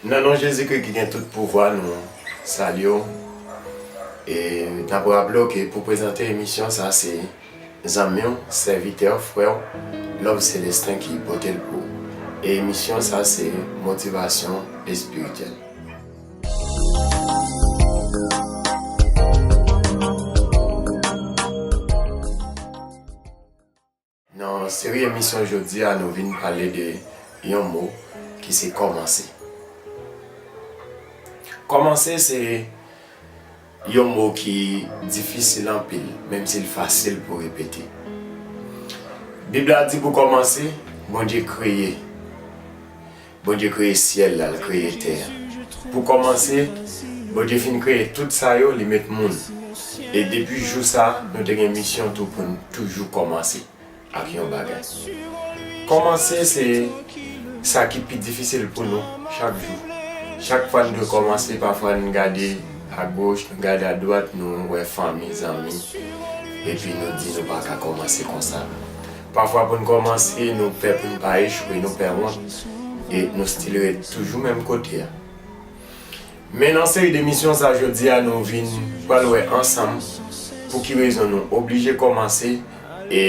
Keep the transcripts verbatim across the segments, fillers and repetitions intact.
Nan non Jezikri ki gen tout pouvwa, nou salye w. E n ap raple w ke pou prezante emisyon sa, se zanmi w, sèvitè w, frè w, Love Célestin ki pote l pou ou. E emisyon sa, se motivasyon espirityèl. Nan seri emisyon jodi a, nou vin pale de yon mo ki se kòmanse. Kòmanse se yon mo ki difisil anpil, menm si l fasil pou repete. Bib la di pou kòmanse, Bondye kreye. Bondye kreye syèl la, l kreye tè a. Pou kòmanse, Bondye fin kreye tout sa yo, li met moun. E depi jou sa, nou te gen misyon tou pou n toujou kòmanse ak yon bagay. Kòmanse se sa ki pi difisil pou nou chak jou. Chak fwa n dwe kòmanse, pafwa n gade agoch, nou gade adwat, nou wè fanmi, zanmi, epi nou di nou pa ka kòmanse konsa. Pafwa pou n kòmanse, nou pè pou n pa echwe, nou pè wont, e nou still ret toujou menm kote a. Men nan seri de emisyon sa jodi a, nou vin pral wè ansanm pou ki rezon nou oblije kòmanse e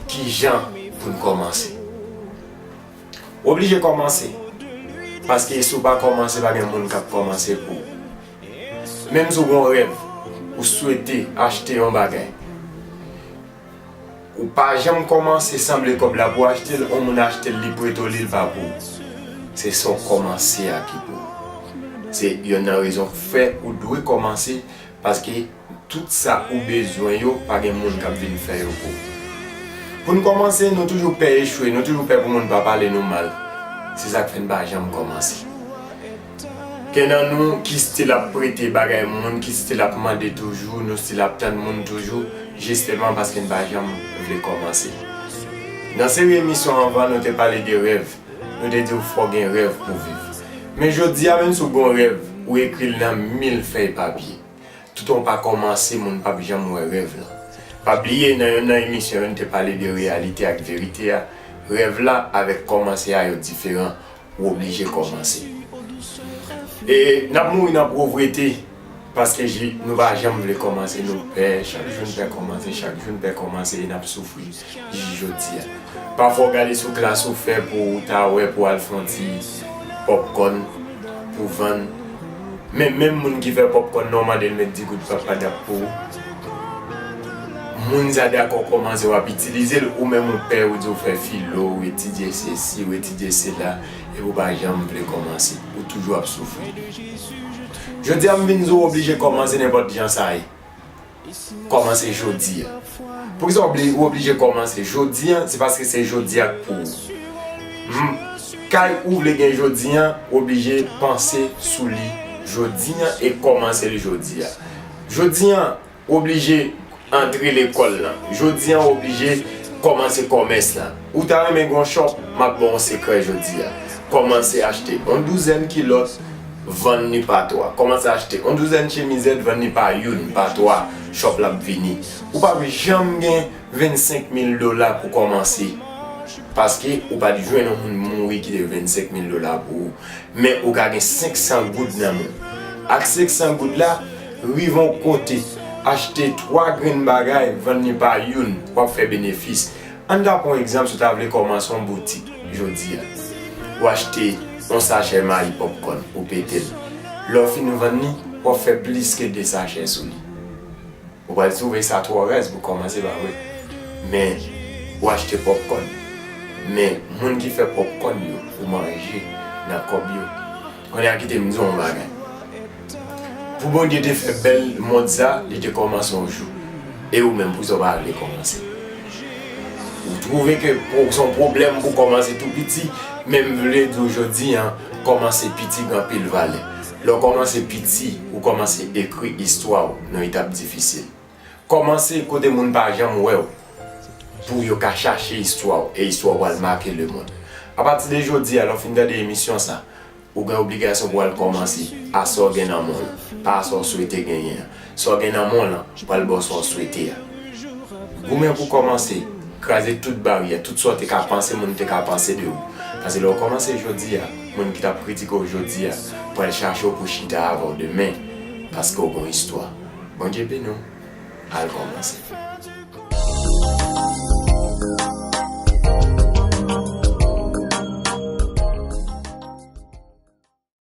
ki jan pou n kòmanse. Ou oblije kòmanse, paske si w pa kòmanse, pa gen moun k ap kòmanse pou ou. Menm si w gen yon rèv, ou swete achte yon bagay, ou pa janm kòmanse, sanble kòb la pou w achte l, yon moun achte l, li prete w li, l pa pou ou. Se sa w kòmanse a ki pou ou. Se yonn nan rezon k fè ou dwe kòmanse, paske tout sa ou bezwen yo, pa gen moun k ap vin fè yo pou ou. Pou n kòmanse, nou toujou pè echwe, nou toujou pè pou moun pa pale nou mal. Se sa k fè n pa janm kòmanse. Gen nan nou ki still ap prete bagay moun, ki still ap mande toujou, nou still ap tann moun toujou, jisteman paske n pa janm vle kòmanse. Nan seri emisyon anvan, nou te pale de rèv. Nou te di w fò w gen rèv pou w viv. Men jodi a, menm si w gen yon rèv, ou ekri l nan mil fèy papye. Toutan w pa kòmanse, moun p ap janm wè rèv lan. Pa bliye, nan yonn nan emisyon yo, n te pale de reyalite ak verite a. Rèv la avèk kòmanse a yo diferan. Ou oblije kòmanse. E n ap mouri nan povrete, paske nou pa janm vle kòmanse, nou pè, chak jou n pè kòmanse, chak jou n pè kòmanse, e n ap soufri jis jodi a. Pafwa w gade sou klas ou fè pou w ta wè pou w al fè yon ti pòpkòn pou vann. Men menm moun ki fè pòpkòn nan, w mande l met di goud papadap pou ou. Moun sa dakò kòmanse, w ap itilize l, ou menm ou pè, ou di w fè filo, ou etidye sesi, ou etidye sela, epi w pa janm vle kòmanse. Ou toujou ap soufri. Jodi a, m vin di w oblije kòmanse nenpòt jan sa ye. Kòmanse jodi a. Poukisa w obli-, w oblije kòmanse jodi a? Se paske se jodi a k pou ou. M, kay ou vle gen jodi a, w oblije panse sou li jodi a e kòmanse l jodi a. Jodi a, w oblije antre lekòl lan. Jodi a, w oblije kòmanse kòmès lan. Ou ta renmen gen yon chòp? M ap ba w yon sekrè jodi a. Kòmanse achte yon douzèn kilòt, vann li pa twa. Kòmanse achte yon douzèn chemizèt, vann li pa youn, pa twa, chòp la ap vini. Ou p ap janm gen vennsenk mil dola pou kòmanse. Paske ou pa t jwenn yon moun mouri kite vennsenk mil dola pou ou. Men ou ka gen senk san goud nan men w. Ak senk san goud la, rive yon kote, achte twa grenn bagay, vann li pa youn, w ap fè benefis. Ann ta pran yon egzanp, si w ta vle kòmanse yon boutik jodi a, ou achte yon sachè mayi pòpkòn, ou pete l. Lè w fin vann li, w ap fè plis ke de sachè sou li. Ou pral twouve sa twò raz pou kòmanse, pa vre? Men, ou achte pòpkòn. Men, moun ki fè pòpkòn yo, ou manje nan kòb yo. Kounye a kite m di w yon bagay. Pou Bondye te fè bèl mond sa, li te kòmanse yon jou. E ou menm, poukisa w pa vle kòmanse? Ou twouve ke pou, se yon pwoblèm pou kòmanse tou piti, men m vle di w jodi a, kòmanse piti gen anpil valè. Lè w kòmanse piti, ou kòmanse ekri istwa w nan etap difisil. Kòmanse kote moun pa janm wè w, pou yo ka chache istwa w, e istwa w pral make lemonn. Apati de jodi a, lè w fin tande emisyon sa, ou gen obligasyon pou w al kòmanse a sa w gen nan men w lan, pa a sa w swete genyen an. Sa w gen nan men w lan pral ba w sa w swete a. Goumen pou kòmanse. Kraze tout baryè, tout sa w te ka panse, moun te ka panse de ou. Paske lè w kòmanse jodi a, moun ki t ap kritike w jodi a pral chache w pou chita avè w demen, paske w gen yon istwa. Bondye beni w. Al kòmanse.